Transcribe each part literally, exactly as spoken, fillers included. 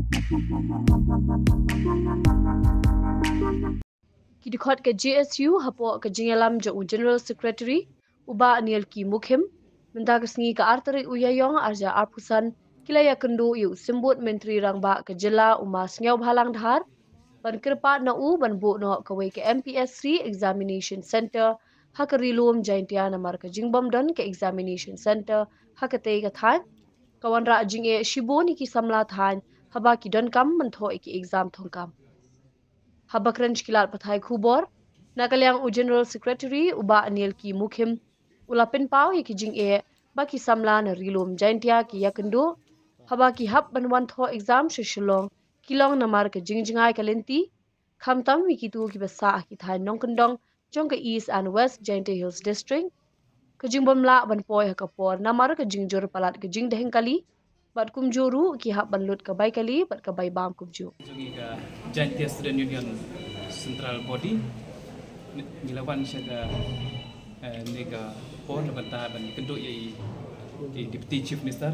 Ki dkhot ka J S U hapoh ka jingïalam jong u General Secretary u Bah Nielki Mukhim, mynta ka sngi ka ar tarik u Ïaïong arhajar arphew san, ki la ïakynduh ïa u Symbud Myntri Rangbah ka jylla u Ma Sniawbhalang Dhar ban kyrpad na u ban buh noh kawei ka M P S C Examination Centre ha ka Ri-lum Jaintia namar ka jingbym don ka Examination Centre ha katei ka thaiñ ka wanrah jingeh shibun ïa ki samla thaiñ haba ki donkam ban thoh ïa ki exam thongkam. Haba kren sha ki lad pathai khubor na ka liang u General Secretary u Bah Nielki Mukhim u la pynpaw ïa ki jingeh ba ki samla na Ri-lum Jaintia ki ïakynduh haba ki hap ban wan thoh exam sha Shillong ki long namar ka jingjngai ka lynti, khamtam ïa kito kiba sah ha ki thaiñ nongkyndong jong ka East and West Jaintia Hills District. Ka jingbym lah ban poi ha ka por namar ka jingjur palat ka jingdheng kali bad kumjuh ruh ki hap ban lut ka bai kali bad ka bai bam kumjuh. Jong ngi ka Jaintia Student Union Central Body, ngi la wan sha ka, eh, ne ka por na bynta ban kynduh ïa i, i Deputy Chief Minister,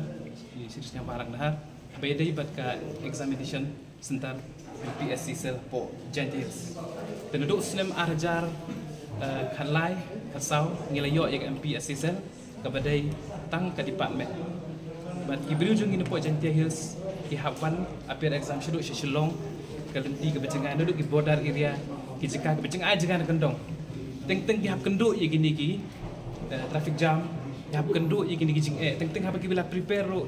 i Shri Sniawbhalang Dhar, ba ïadei bad ka examination centre M P S C cell hapoh Jaintia Hills. Te naduh snem ar hajar, eh, khatlai, khatsaw, ngi la ïoh ïa ka M P S C cell kaba dei tang ka department. Bad ki briew jong ngi napoh Jaintia Hills ki hap wan appear exam shaduh sha Shillong, ka lynti kaba jngai naduh ki border area, ki jaka kaba jngai jngai na kyndong. Teng teng ki hap kynduh ïa kine ki, eh, traffic jam, ki hap kynduh ïa kine ki jingeh. Teng teng haba kiba la prepare ruh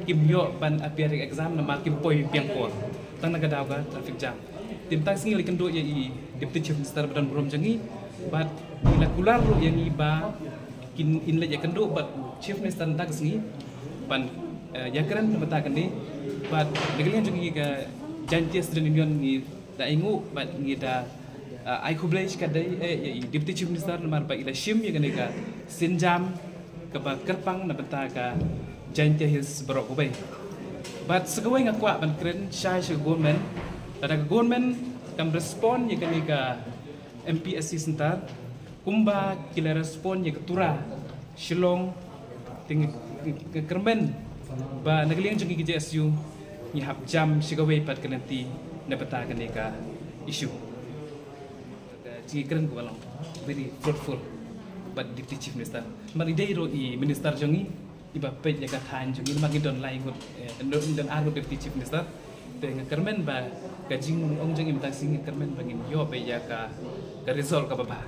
kim ïoh ban appear exam namar kim poi biang por tang na ka daw ka traffic jam. Te mynta ka sngi la kynduh ïa i Deputy Chief Minister ba don burom jong ngi bad i la kular ruh ïa ngi ba kin, in leit ïakynduh bad u Chief Minister mynta ka sngi ban, eh, ïakren na bynta kane. Bad na ka liang jong ngi ka Jaintia Student Union ngi da ainguh bad ngi da, eh, ai khublei shikatdei, eh, ïa i Deputy Chief Minister namar ba i la shim ïa kane ka sienjam kaba kyrpang na bynta ka Jaintia Hills baroh kawei. Bad sa kawei nga kwah ban kren shai sha ka government, lada ka government kam respond ïa kane ka M P S C centre kumba ki la respond ïa ka Tura Shillong, te nga, nga kyrmen ba na ka liang jong ngi ka J S U ngi hap jam sha kawei pat ka lynti na bynta kane ka issue. Ka jingkren kaba long very fruitful bad Deputy Chief Minister. Namar i dei ruh i minister jong ngi iba peit ïa ka thaiñ jong ngi namar ngi don lai ngut, eh, don, don ar ngut Deputy Chief Minister. Te nga kyrmen ba ka jingong jong i mynta ka sngi nga kyrmen ba ngin ïoh beit ïa ka, ka result kaba bha.